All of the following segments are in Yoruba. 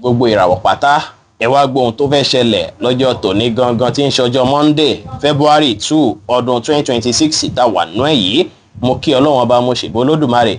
Gbogbo ìràwọ̀ pátá, ẹ wá gbóhun tó fẹ́ ṣẹlẹ̀ lọ́jọ́ tòní gangan tí ń ṣọjọ́ Monday, February 2, ọdún 2026 tá wà nú ẹ̀ yìí. Mo kí Ọlọ́run Ọba, mo ṣèbó Olódùmarè,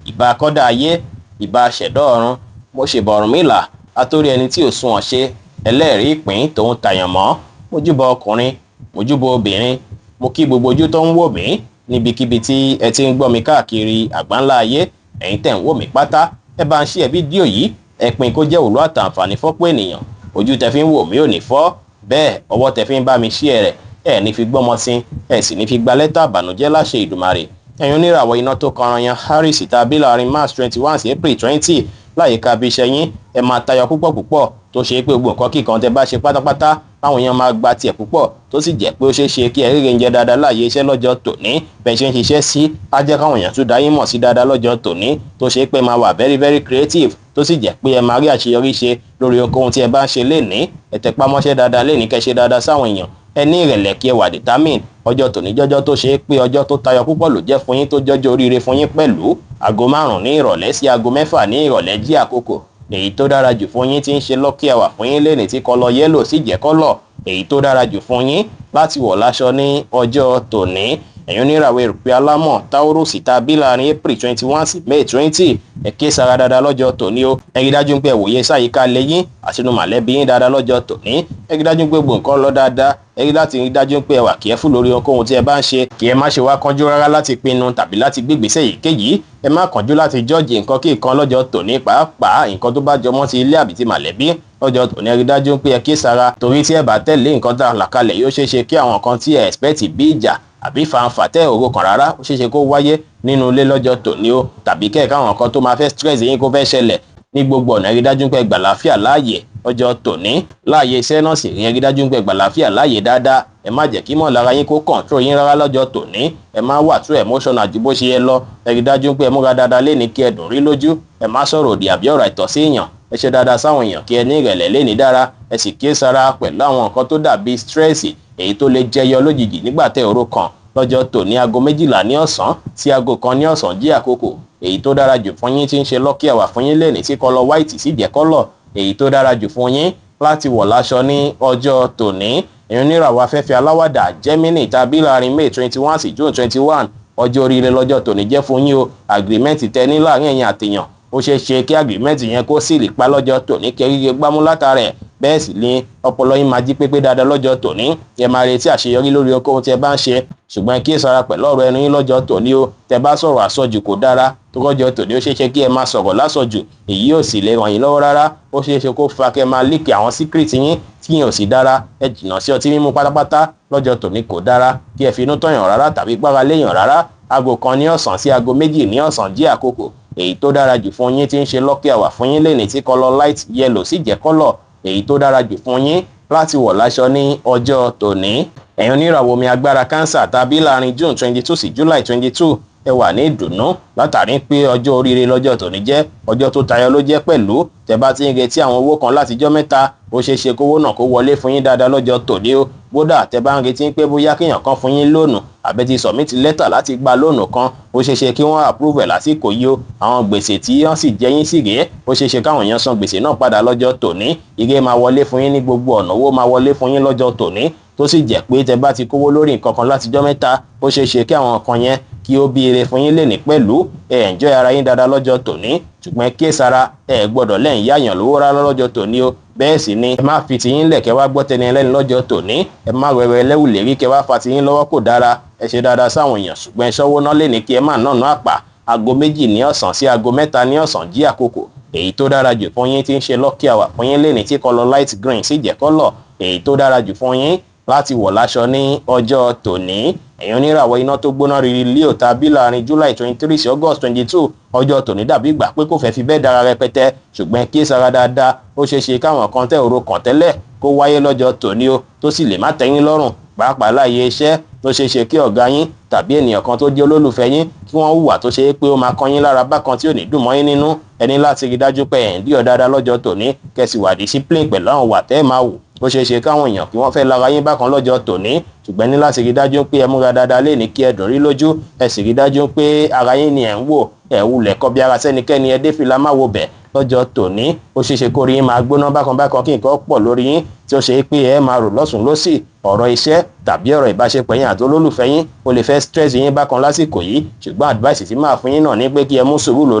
ìbà kọ́dà ayé, ìbà ṣẹ̀dọ̀ ọ̀run, mo ṣèbọ̀ Ọ̀rúnmìlà, atórí ẹni tí ò sunwọ̀n ṣe, ẹlẹ́rìí ìpín tòun tàyàn mọ́. Mojúbọ ọkùnrin, mojúbọ obìnrin, mo kí gbogbo ojú tó ń wò mí níbikíbi tí ẹ ti ń gbọ́ mi káàkiri àgbáńlá ayé. Ẹ̀yin tẹ̀ ń wò mí pátá, ẹ bá ń ṣí ẹ fídíò yìí, ẹ pín kó jẹ́ òwúrọ̀ àtàǹfààní fọ́pọ̀ ènìyàn. Ojú tẹ fi ń wò mí ò ní fọ́, bẹ́ẹ̀ ọwọ́ tẹ fi ń bá mi ṣí ẹ rẹ̀, ẹ ní fi gbọ́mọ sí, ẹ sì ní fi gba lẹ́tà àbànújẹ́ láṣẹ Ìdùmarè. Ẹ̀yin oníràwọ̀ iná tó kọran yan Aries tàbí láàrin March 21 sí April 20, láyìíká bí iṣẹ́ yín, ẹ máa tayọ púpọ̀ púpọ̀, tó ṣe pé gbogbo nǹkan kíkan tẹ bá ṣe pátápátá, táwọn èèyàn máa gba tiẹ̀ púpọ̀, tó sì jẹ́ pé ó ṣeé ṣe kí ẹ ríre ń jẹ dáadáa láàyè iṣẹ́ lọ́jọ́ tòní. Bẹ́ẹ̀ ṣe ń ṣiṣẹ́ sí á jẹ́ káwọn èèyàn tún dá yín mọ̀ sí dáadáa lọ́jọ́ tòní, tó ṣe pé máa wà very very creative, tó sì jẹ́ pé ẹ máa rí àṣeyọrí ṣe lórí ohunkóhun tí ẹ bá ń ṣe lénìí. Ẹ tẹpá mọ́ṣẹ́ dáadáa lénìí, kẹ́ ṣe dáadáa sáwọn èèyàn, ẹ ní ìrẹ̀lẹ̀, kí ẹ wà determined. Ọjọ́ tòní jọ́jọ́ tó ṣe é pé ọjọ́ tó tayọ púpọ̀ ló jẹ́ fún yín, tó jọ́jọ́ oríire fún yín pẹ̀lú. Aago 5 ní ìrọ̀lẹ́ sí aago 6 ní ìrọ̀lẹ́ jí àkókò èyí tó dára jù fún yín tí ń ṣe lucky hour fún yín lénìí, tí color yellow sì jẹ́ color èyí tó dára jù fún yín láti wọ̀ láṣọ ní ọjọ́ tòní. Ẹ̀yin oníràwọ̀ erùpẹ̀ alámọ̀ Taurus tàbí láàrin April 21 sí May 20, ẹ ké sara dáadáa lọ́jọ́ tòní o. Ẹ rí dájú pé ẹ wòye sáyíká lẹ́yìn àtinú màlẹ́bí yín dáadáa lọ́jọ́ tòní. Ẹ rí dájú pé gbogbo nǹkan lọ dáadáa. Ẹ rí láti rí dájú pé ẹ wà careful lórí ohunkóhun tí ẹ bá ń ṣe, kí ẹ má ṣe wá kánjú rárá láti pinnu tàbí láti gbé ìgbésẹ̀ èyíkéyìí. Ẹ má kánjú láti judge nǹkan kí nǹkan lọ́jọ́ tòní, pàápàá nǹkan tó bá jọmọ́ ti ilé àbí ti màlẹ́bí lọ́jọ́ tòní. Ẹ rí dájú pé ẹ ké sara, torí tí ẹ bá tẹ̀lé nǹkan tá a là kalẹ̀, yóò ṣeé ṣe kí àwọn nǹkan tí ẹ expect bí ìjà àbí fanfà tẹ́ òro kan rárá, ó ṣeé ṣe kó wáyé nínú ilé lọ́jọ́ tòní o, tàbí kẹ́ẹ̀ká àwọn nǹkan tó máa fẹ́ stress yín kó fẹ́ ṣẹlẹ̀ ní gbogbo ọ̀nà. Ẹ rí dájú pé gbà láfíà láàyè ọjọ́ tòní. Láàyè iṣẹ́ náà sì rí, ẹ rí dájú pé gbà láfíà láàyè dáadáa. Ẹ má jẹ́ kí mọ̀lára yín kó control yín rárá lọ́jọ́ tòní. Ẹ má wà too emotional ju bó ṣe yẹ lọ. Ẹ rí dájú pé ẹ múra dáadáa léni, kí ẹ dùn rí lójú. Ẹ má sọ̀rọ̀ òdì àbí ọ̀rọ̀ àìtọ́ sí èèyàn. Ẹ ṣe dáadáa sáwọn èèyàn, kí ẹ ní ìrẹ̀lẹ̀ léni dára. Ẹ sì kíyèsára pẹ̀lú àwọn nǹkan tó dàbí stress èyí tó lè jẹyọ lójijì nígbà tẹ́ òru kan lọ́jọ́ tòní. Aago 12 ní ọ̀sán sí aago 1 ní ọ̀sán jí àkókò èyí tó dára jù fún yín tí ń ṣe lucky hour fún yín lénìí, tí color white sì jẹ́ color èyí tó dára jù fún yín láti wọ̀ láṣọ ní ọjọ́ tòní. Ẹ̀yin oníràwọ̀ afẹ́fẹ́ aláwàdà Gemini tàbí láàrin May 21 sí June 21, ọjọ́ oríire lọ́jọ́ tòní jẹ́ fún yín o. Agreement tẹ ní láàrin ẹ̀yin àtèèyàn, ó ṣeé ṣe kí agreement yẹn kó sì lè pa lọ́jọ́ tòní, kẹríre gbámú látara ẹ̀. Bẹ́ẹ̀ sì ni ọpọlọ yín máa jí pépé dáadáa lọ́jọ́ tòní. Ẹ máa retí àṣeyọrí lórí ohunkóhun tí ẹ bá ń ṣe, ṣùgbọ́n kí ẹ ṣọ́ra pẹ̀lú ọ̀rọ̀ ẹnu yín lọ́jọ́ tòní o. Tẹ bá sọ̀rọ̀ àsọjù kò dára tó kọjọ́ tòní. Ó ṣeé ṣe kí ẹ máa sọ̀rọ̀ lásọjù, èyí ò sì lè ràn yín lọ́wọ́ rárá. Ó ṣeé ṣe kó fa kẹ́ máa leak àwọn secret yín tí yín ò sì dára. Ẹ jìnnà sí ọtí mímu pátápátá lọ́jọ́ tòní. Kò dára kí ẹ finú tọ̀yàn rárá tàbí gbára léèyàn rárá. Aago 1 ní ọ̀sán sí aago 2 ní ọ̀sán jí àkókò èyí tó dára jù fún yín tí ń ṣe lucky hour fún yín lénìí, tí color light yellow sì jẹ́ color èyí tó dára jù fún yín láti wọ̀ láṣọ ní ọjọ́ tòní. Ẹ̀yin oníràwọ̀ omi agbára Cancer tàbí láàrin June 22 sí July 22, ẹ wà ní ìdùnnú látàrí pé ọjọ́ oríire lọ́jọ́ tòní jẹ́, ọjọ́ tó tayọ ló jẹ́ pẹ̀lú. Tẹ́ bá ti ń retí àwọn owó kan látijọ́ mẹ́ta, ó ṣeé ṣe kówó náà kó wọlé fún yín dáadáa lọ́jọ́ tòní o. Kódà tẹ́ bá ń retí pé bóyá kéèyàn kan fún yín loan àbẹ́ ti submit lẹ́tà láti gba loan kan, ó ṣeé ṣe kí wọ́n approve ẹ̀ lásìkò yìí o. Àwọn gbèsè tí wọ́n sì jẹ yín sì rèé, ó ṣeé ṣe káwọn èèyàn san gbèsè náà padà lọ́jọ́ tòní. Ire máa wọlé fún yín ní gbogbo ọ̀nà, owó máa wọlé fún yín lọ́jọ́ tòní, tó sì jẹ́ pé tẹ́ bá ti kówó lórí nǹkan kan látijọ́ mẹ́ta, ó ṣeé ṣe kí àwọn nǹkan yẹn kí ó bí ire fún yín lè ní pẹ̀lú. Ẹ enjoy ara yín dáadáa lọ́jọ́ tòní, ṣùgbọ́n ẹ kíyèsára, ẹ gbọ́dọ̀ lẹ́yìn yáyàn lówó rárá lọ́jọ́ tòní o. Bẹ́ẹ̀ sì ni ẹ má fi tiyín lẹ̀ kẹ́ wá gbọ́ tẹni ẹlẹ́ni lọ́jọ́ tòní. Ẹ má wẹ̀wẹ̀ ẹlẹ́wù lérí kẹ́ wá fa tiyín lọ́wọ́, kò dára. Ẹ ṣe dáadáa sáwọn èèyàn, ṣùgbọ́n ẹ ṣọ́wó ná lè ní kí ẹ má nànú àpà. Aago 2 ní ọ̀sán sí aago 3 ní ọ̀sán jí àkókò èyí tó dára jù fún yín tí ń ṣe lucky hour fún yín lè ní, tí color light green sì jẹ́ color èyí tó dára jù fún yín láti wọ̀ láṣọ ní ọjọ́ tòní. Ẹ̀yin oníràwọ̀ iná tó gbóná riri Leo tàbí láàrin July 23 sí August 22, ọjọ́ tòní dàbí ìgbà pé kò fẹ́ fi bẹ́ẹ̀ dára rẹpẹtẹ, ṣùgbọ́n kí sára dáadáa. Ó ṣeé ṣe káwọn kan tẹ́ òro kàn tẹ́lẹ̀ kó wáyé lọ́jọ́ tòní o, tó sì lè má tẹ́yín lọ́rùn, pàápàá láàyè iṣẹ́. Tó ṣeé ṣe kí ọ̀gá yín tàbí ènìyàn kan tó jẹ́ olólùfẹ́ yín kí wọ́n hùwà tó ṣe é pé ó máa kan yín lára bákan tí ò ní dùn mọ́ yín nínú. Ẹ ní láti rí dájú pé ẹ̀ ń dí ọ̀ dáadáa lọ́jọ́ tòní, kẹ́ sì wà discipline pẹ̀lú àwọn wà tẹ́ ẹ̀ máa wù. Ó ṣeé ṣe káwọn èèyàn kí wọ́n fẹ́ lára yín bákan lọ́jọ́ tòní, ṣùgbọ́n ní láti rí dájú pé ẹ múra dáadáa lé ní, kí ẹ dùn rí lójú. Ẹ sì rí dájú pé ara yín ni ẹ̀ ń wò, ẹ wulẹ̀ kọ́ bí ara sẹ́nikẹ́ni, ẹ dé fìlà má wo bẹ̀. Lọ́jọ́ tòní, ó ṣeéṣe kó rí yín máa gbóná bákan bákan, kí nǹkan pọ̀ lórí yín tí ó ṣe é pé ẹ máa rò lọ́sùn lọ́sì. Ọ̀rọ̀ iṣẹ́ tàbí ọ̀rọ̀ ìbáṣepọ̀ yín àti olólùfẹ́ yín, ó lè fẹ́ stress yín bákan lásìkò yìí. Ṣùgbọ́n advice tí máa fún yín náà ní pé kí ẹ mú sùúrù lò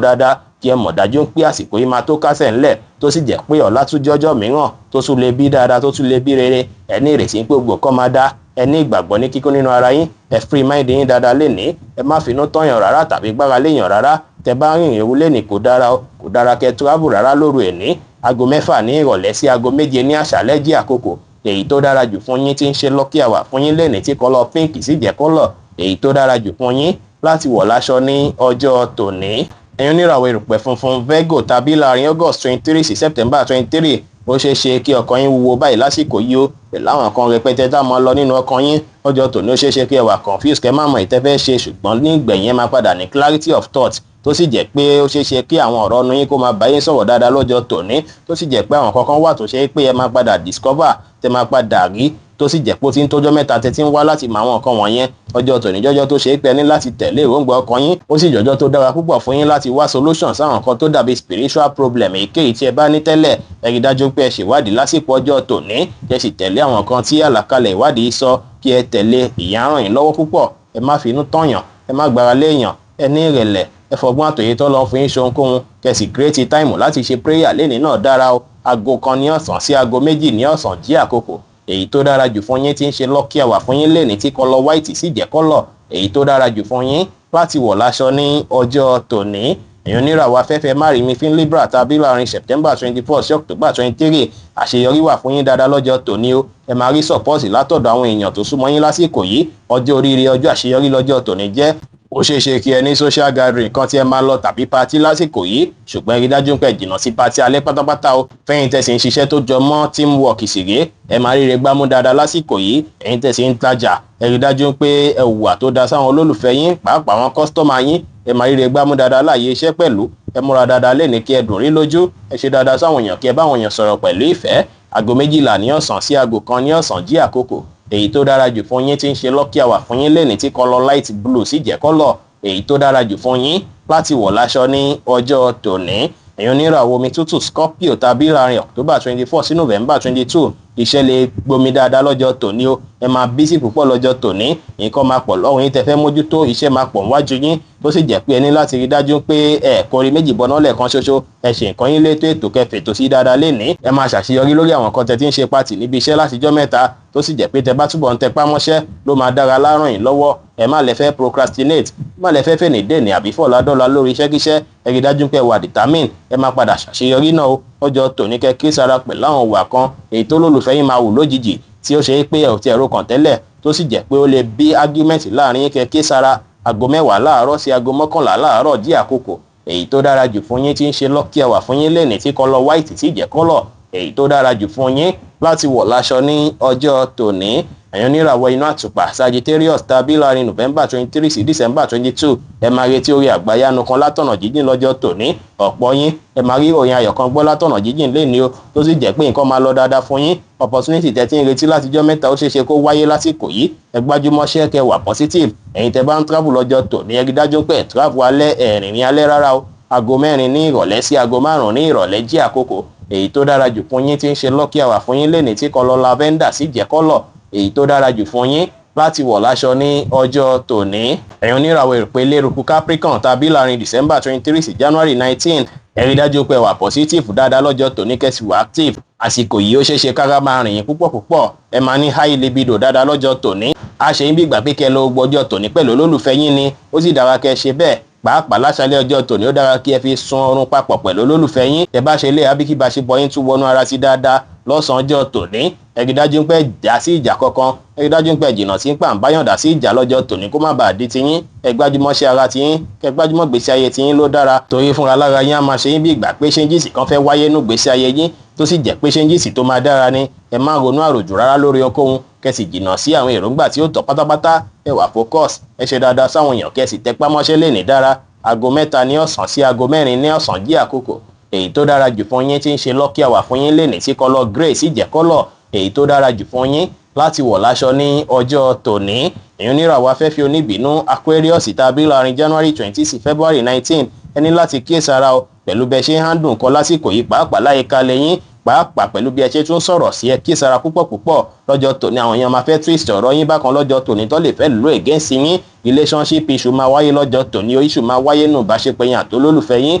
dáadáa, kí ẹ mọ̀ dájú pé àsìkò yìí máa tó kásẹ̀ ńlẹ̀, tó sì jẹ́ pé ọ̀la tún jọjọ́ mìíràn tó tún lè bí dáadáa, tó tún lè bí rere. Ẹ ní ìrètí pé gbogbo nǹkan máa dá. Ẹ ní ìgbàgbọ́ ní kíkún nínú ara yín. Ẹ free mind yín dáadáa lénìí. Ẹ má finú tọ̀yàn rárá tàbí gbára léèyàn rárá. Tẹ bá rìnrìn ewu lénìí, kò dára o. Kò dára kẹ́ travel rárá lóru ẹ̀ní. Aago 6 ní ìrọ̀lẹ́ sí aago 7 ní àṣálẹ́ jí àkókò èyí tó dára jù fún yín tí ń ṣe lucky hour fún yín lénìí, tí colour pink sì jẹ́ colour èyí tó dára jù fún yín láti wọ̀ láṣọ ní ọjọ́ tòní. Ẹ̀yin oníràwọ̀ erùpẹ̀ funfun, Virgo, tàbí láàrin August 23 sí September 23, ó ṣeé ṣe kí ọkàn yín wúwo báyìí lásìkò yìí ó, pẹ̀lú àwọn kan rẹpẹtẹ tá máa lọ nínú ọkàn yín. Ọjọ́ tòní, ó ṣeé ṣe kí ẹ wà confused, kẹ́ má mọ̀ ìtẹ́fẹ́ ṣe, ṣùgbọ́n ní ìgbẹ̀yìn, ẹ máa padà ní clarity of thought, tó sì jẹ́ pé ó ṣeé ṣe kí àwọn ọ̀rọ̀ ọnu yín kó máa bá yín sọ̀rọ̀ dáadáa lọ́jọ́ tòní, tó sì jẹ́ pé àwọn kankan wà tó ṣe é pé ẹ máa padà discover, tẹ máa padà rí, tó sì jẹ́ pé ó ti ń tójọ́ mẹ́ta tẹ ti ń wá láti mọ àwọn nǹkan wọ̀nyẹn. Ọjọ́ tòní jọ́jọ́ tó ṣe é pé ẹ ní láti tẹ̀lé èròǹgbà ọkàn yín. Ó sì jọjọ́ tó dára púpọ̀ fún yín láti wá solution sáwọn nǹkan tó dàbí spiritual problem èyíkéyìí tí ẹ bá ní tẹ́lẹ̀. Ẹ rí dájú pé ẹ ṣèwádìí lásìkò ọjọ́ tòní, kí ẹ sì tẹ̀lé àwọn nǹkan tí àlàkalẹ̀ ìwádìí sọ kí ẹ tẹ̀lé. Ìyẹn á ràn yín lọ́wọ́ púpọ̀. Ẹ má finú tọ̀yàn, ẹ má gbára léèyàn, ẹ ní ìrẹ̀lẹ̀, ẹ fọgbọ́n àtòyè tó lọ fún yín ṣe ohunkóhun, kẹ́ sì create time láti ṣe prayer lénìí náà dára o. Aago 1 ní ọ̀sán sí aago 2 ní ọ̀sán jí àkókò èyí tó dára jù fún yín tí ń ṣe lucky hour fún yín lénìí, tí colour white sì jẹ́ colour èyí tó dára jù fún yín láti wọ̀ láṣọ ní ọjọ́ tòní. Èèyàn oníràwọ̀ afẹ́fẹ́ márìmí fín, Libra, tàbí láàrin September 24 sí October 23, àṣeyọrí wà fún yín dáadáa lọ́jọ́ tòní o. Ẹ máa rí support látọ̀dọ̀ àwọn èèyàn tó súnmọ́ yín lásìkò yìí. Ọjọ́ oríire, ọjọ́ àṣeyọrí lọ́jọ́ tòní jẹ́. Ó ṣeé ṣe kí ẹ ní social gathering kan tí ẹ máa lọ tàbí party lásìkò yìí, ṣùgbọ́n ẹ rí dájú pé jìnnà sí party alẹ́ pátápátá o. Fẹ́yìn tẹ̀sí ń ṣiṣẹ́ tó jọ mọ́ teamwork ìsìrè, ẹ máa ríre gbámú dáadáa lásìkò yìí. Ẹ̀yin tẹ̀sí ń tajà, ẹ rí dájú pé ẹ hùwà tó da sáwọn olólùfẹ́ yín, pàápàá àwọn customer yín. Ẹ máa ríre gbámú dáadáa láàyè iṣẹ́ pẹ̀lú. Ẹ múra dáadáa lẹ́ni kí ẹ dùn rí lójú. Ẹ ṣe dáadáa sáwọn èèyàn, kí ẹ bá àwọn èèyàn sọ̀rọ̀ pẹ̀lú ìfẹ́. Aago 12 ní ọ̀sán sí aago 1 ní ọ̀sán jí àkókò èyí tó dára jù fún yín tí ń ṣe lucky hour fún yín lẹ́ni, tí colour light blue sì jẹ́ colour èyí tó dára jù fún yín láti wọ̀ láṣọ ní ọjọ́ tòní. Ẹ̀yin oníràwọ̀ omi tútù, Scorpio, tàbí láàrin October 24 sí November 22, iṣẹ́ lè gbomi dáadáa lọ́jọ́ tòní o. Ẹ máa busy púpọ̀ lọ́jọ́ tòní. Nǹkan máa pọ̀ lọ́rùn yín tẹ fẹ́ mójútó, iṣẹ́ máa pọ̀ níwájú yín, tó sì jẹ́ pé ẹ ní láti rí dájú pé ẹ kọrí méjì bọ́ná lẹ́ẹ̀kan ṣoṣo. Ẹ ṣe nǹkan yín létò ètò, kẹfẹ́ tó sí dáadáa lénìí. Ẹ máa ṣàṣeyọrí lórí àwọn nǹkan tẹ ti ń ṣe pàtì níbi iṣẹ́ látijọ́ mẹ́ta, tó sì jẹ́ pé tẹ bá túbọ̀ ń tẹpá mọ́ṣẹ́ ló máa dára láràn yín lọ́wọ́. Ẹ má lẹ fẹ́ procrastinate, má lẹ fẹ́ fèní dèní àbí fọ̀ládọ́la lórí iṣẹ́kíṣẹ́. Ẹ rí dájú pé ẹ wà determine, ẹ máa padà ṣàṣeyọrí náà o. Ọjọ́ tòní, kẹ́ kí sára pẹ̀lú àwọn ìwà kan èyí tó lólùfẹ́ yín máa wù lójijì, tí ó ṣe é pé ẹ ò ti ẹ̀rọ kàn tẹ́lẹ̀, tó sì jẹ́ pé ó lè bí argument láàrin yín. Kẹ́ kí sára. Aago 10 láàárọ̀ sí aago 11 láàárọ̀ jí àkókò èyí tó dára jù fún yín tí ń ṣe lucky hour fún yín lẹ́nìí, tí colour white sì jẹ́ colour èyí tó dára jù fún yín láti wọ̀ láṣọ ní ọjọ́ tòní. Ẹ̀yin oníràwọ̀ inú àtùpà, Sagittarius, tàbí láàrin November 23 sí December 22, ẹ máa retí orí àgbáyánu kan látọ̀nà jíjìn lọ́jọ́ tòní. Ọ̀pọ̀ yín, ẹ máa rí ìròyìn ayọ̀ kan gbọ́ látọ̀nà jíjìn léni o, tó sì jẹ́ pé nǹkan máa lọ dáadáa fún yín. Opportunity tẹ́ ti ń retí látijọ́ mẹ́ta, ó ṣeéṣe kó wáyé lásìkò yìí. Ẹ gbájúmọ́ṣẹ́, kẹ́ wà positive. Ẹ̀yin tẹ́ bá ń travel lọ́jọ́ tòní, ẹ rí dájú pé ẹ travel alẹ́, ẹ̀rìn ní alẹ́ rárá o. Aago 4 ní ìrọ̀lẹ́ sí aago 5 ní ìrọ̀lẹ́ jí àkókò èyí tó dára jù fún yín tí ń ṣe lucky hour fún yín léni, tí colour lavender sì jẹ́ colour èyí tó dára jù fún yín láti wọ̀ láṣọ ní ọjọ́ tòní. Ẹ̀yin oníràwọ̀ èrùpẹ̀ lérúkú, Capricorn, tàbí láàrin December 23 sí January 19, ẹ rí dájú pé wà positive dáadáa lọ́jọ́ tòní, kẹ́sì wà active. Àsìkò yìí, ó ṣeéṣe kára máa rìn yín púpọ̀ púpọ̀. Ẹ máa ní high libido dáadáa lọ́jọ́ tòní. A ṣe ń bí ìgbà pé kẹ́ lọ gbọ́jọ́ tòní pẹ̀lú olólùfẹ́ yín ni. Ó sì dára kẹ́ ṣe bẹ́ẹ̀, pàápàá láṣálẹ́ ọjọ́ tòní. Ó dára kí ẹ fi sun oorun papọ̀ pẹ̀lú olólùfẹ́ yín. Ẹ bá ṣe lé abíkíba ṣe bọ́ yín tún wọnú ara sí dáadáa lọ́sàn-án ọjọ́ tòní. Ẹ rí dájú pé já sí ìjà kankan. Ẹ rí dájú pé jìnnà sí pàǹbáyọ̀dà sí ìjà lọ́jọ́ tòní, kó má bàa di tiyín. Ẹ gbájúmọ́ ṣe ara tiyín, kẹ gbájúmọ́ gbèsè ayé tiyín ló dára, torí fúnra lára yín á máa ṣe yín bí ìgbà pé changes kan fẹ́ wáyé nú gbèsè ayé yín, tó sì jẹ́ pé changes tó máa dára ni. Ẹ má ronú àròjù rárá lórí ohunkóhun, kẹ sì jìnnà sí àwọn èròǹgbà tí ó tọ́ pátápátá. Ẹ wà focus, ẹ ṣe dáadáa sáwọn èèyàn, kẹ sì tẹpá mọ́ṣẹ́ lè ní dára. Aago 3 ní ọ̀sán sí aago 4 ní ọ̀sán jí àkókò èyí tó dára jù fún yín tí ń ṣe lucky hour fún yín lénìí, tí colour grey sì jẹ́ colour èyí tó dára jù fún yín láti wọ̀ láṣọ ní ọjọ́ tòní. Èyí oníràwọ̀ afẹ́fẹ́ oníbínú, Aquarius, tàbí láàrin January 20 sí February 19, Ẹ ní láti kíyèsára o pẹ̀lú bẹ́ẹ̀ ṣe ń handle nǹkan lásìkò yìí, pàápàá láyìíká lẹ́yìn, pàápàá pẹ̀lú bí ẹ ṣe tún sọ̀rọ̀ sí. Ẹ kíyèsára púpọ̀ púpọ̀ lọ́jọ́ tòní. Àwọn èèyàn máa fẹ́ twist ọ̀rọ̀ yín bákan lọ́jọ́ tòní tó lè fẹ́ lò against yín. Relationship issue máa wáyé lọ́jọ́ tòní. Issue máa wáyé nù báṣepọ̀ yín àtolólùfẹ́ yín,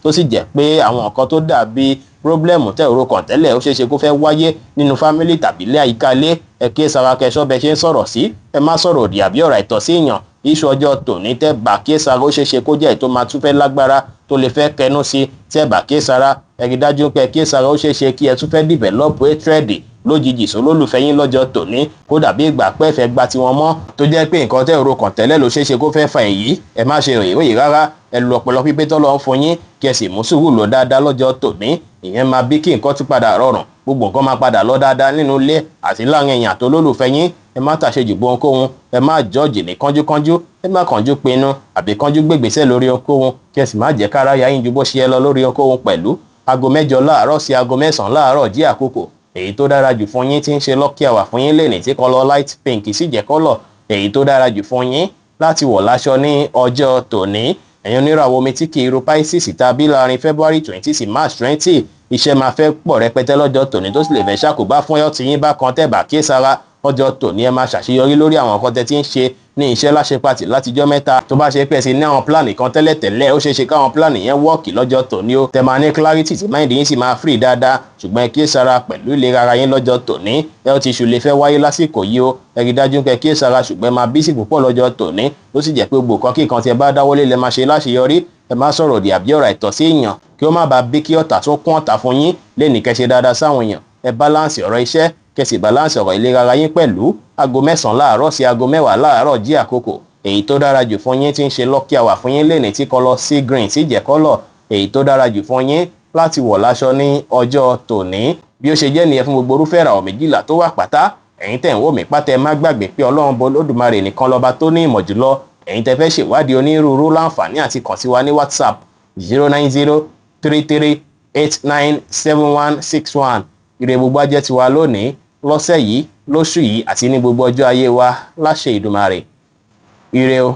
tó sì jẹ́ pé àwọn nǹkan tó dàbí problem tẹ́ òro kàn tẹ́lẹ̀, ó ṣeéṣe kó fẹ́ wáyé nínú family tàbí ilé àyíká ilé. Ẹ kíyèsára, kẹsọ́ bẹ ṣe ń sọ̀rọ̀ sí. Ẹ má sọ̀rọ̀ òdì àbí ọ̀rọ̀ àìtọ́ sí èèyàn. Issue ọjọ́ tòní, tẹ́ bá kíyèsára, ó ṣeéṣe kó jẹ́ ètò máa tún fẹ́ lágbára, tó lè fẹ́ kẹnu sí. Tẹ́ bá kíyèsára, ẹ rí dájú pé kíyèsára. Ó ṣeéṣe kí ẹ tún fẹ́ develop hatred lójijì sólólùfẹ́ yín lọ́jọ́ tòní, kó dàbí ìgbà pé fẹ́ gba tiwọn mọ́, tó jẹ́ pé nǹkan tẹ́ òro kàn tẹ́lẹ̀ ló ṣeéṣe kó fẹ́ fa èyí. Ẹ má ṣe ròyìn ròyìn rárá. Ẹ lu ọpọlọ pípé tọ́lọ́ ń fún yín, kí ẹ sì mú sùúrù lò dáadáa lọ́jọ́ tòní. Ìyẹn máa bí kí nǹkan tún padà rọrùn, gbogbo nǹkan máa padà lọ dáadáa nínú ilé àti láàrin èèyàn àtolólùfẹ́ yín. Ẹ má tàṣejù bó ohunkóhun. Ẹ má jọ́ọ̀jì ní kánjúkánjú. Ẹ má kánjú pinnu àbí kánjú gbégbèsè lórí ohunkóhun, kí ẹ sì má jẹ́ kára ya yín ju bó ṣe yẹ lọ lórí ohunkóhun pẹ̀lú. Aago 8 láàárọ̀ sí aago 9 láàárọ̀ jí àkókò èyí tó dára jù fún yín, tí ń ṣe lucky hour fún yín lẹ́nìí, tí colour light pink sì jẹ́ colour èyí tó dára jù fún yín láti wọ̀ láṣọ ní ọjọ́ tòní. Ẹ̀yin oníràwọ̀ omi tí kì í ru Pisces tàbí láàrin February 20 sí March 20, iṣẹ́ máa fẹ́ pọ̀ rẹpẹtẹ lọ́jọ́ tòní, tó sì lè fẹ́ ṣàkóbá fún ẹ̀ tí yín bá kan. Tẹ́ bá kíyèsára ọjọ́ tòní, ẹ máa ṣàṣeyọrí lórí àwọn nǹkan tẹ́ ti ń ṣe ní iṣẹ́ láṣepàtì látijọ́ mẹ́ta. Tó bá ṣe pẹ́ sí ní àwọn plan kan tẹ́lẹ̀tẹ́lẹ̀, ó ṣeé ṣe káwọn plan yẹn work lọ́jọ́ tòní ó. Tẹ́ máa ní clarity, tí mind yín sì máa free dáadáa. Ṣùgbọ́n ẹ kíyèsára pẹ̀lú ìlera ara yín lọ́jọ́ tòní. Health issue lè fẹ́ wáyé lásìkò yìí o. Ẹ rí dájú pé kíyèsára, ṣùgbọ́n ẹ máa busy púpọ̀ lọ́jọ́ tòní, ó sì jẹ́ pé gbogbo nǹkan kíkan tí ẹ bá dáwọ́lé lẹ máa ṣe láṣeyọrí. Ẹ má sọ̀rọ̀ òdì àbí ọ̀rọ̀ àìtọ́ sí èèyàn, kí ó má bàa bí kí ọ̀tá tún kún ọ̀tá fún yín lẹ́nìí. Kẹ́ ṣe dáadáa sáwọn èèyàn. Ẹ balance ọ̀rọ̀ iṣẹ́, kẹ́ sì balance ọ̀rọ̀ ìlera ara yín pẹ̀lú. Aago 9 láàárọ̀ sí aago 10 láàárọ̀ jí àkókò èyí tó dára jù fún yín, tí ń ṣe lucky hour fún yín lẹ́nìí, tí colour sea green sì jẹ́ colour èyí tó dára jù fún yín láti wọ̀ láṣọ ní ọjọ́ tòní. Bí ó ṣe jẹ́ nìyẹn fún gbogbo orúfẹ́ ìràwọ̀ 12 tó wà pátá. Ẹ̀yin tẹ̀ ń wò mí pátá, ẹ má gbàgbé pé Ọlọ́run bọ Olódùmarè nìkan lọ́ba tó ní ìmọ̀ jùlọ. Ẹ̀yin tẹ́ fẹ́ ṣèwádìí onírúurú, láǹfààní àti kàn sí wa ní WhatsApp, 09033897161. Ire gbogbo ajẹ́ tiwa lónìí, lọ́sẹ̀ yìí, lóṣù yìí àti ní gbogbo ọjọ́ ayé wa láṣẹ Ìdùmarè. Ire o.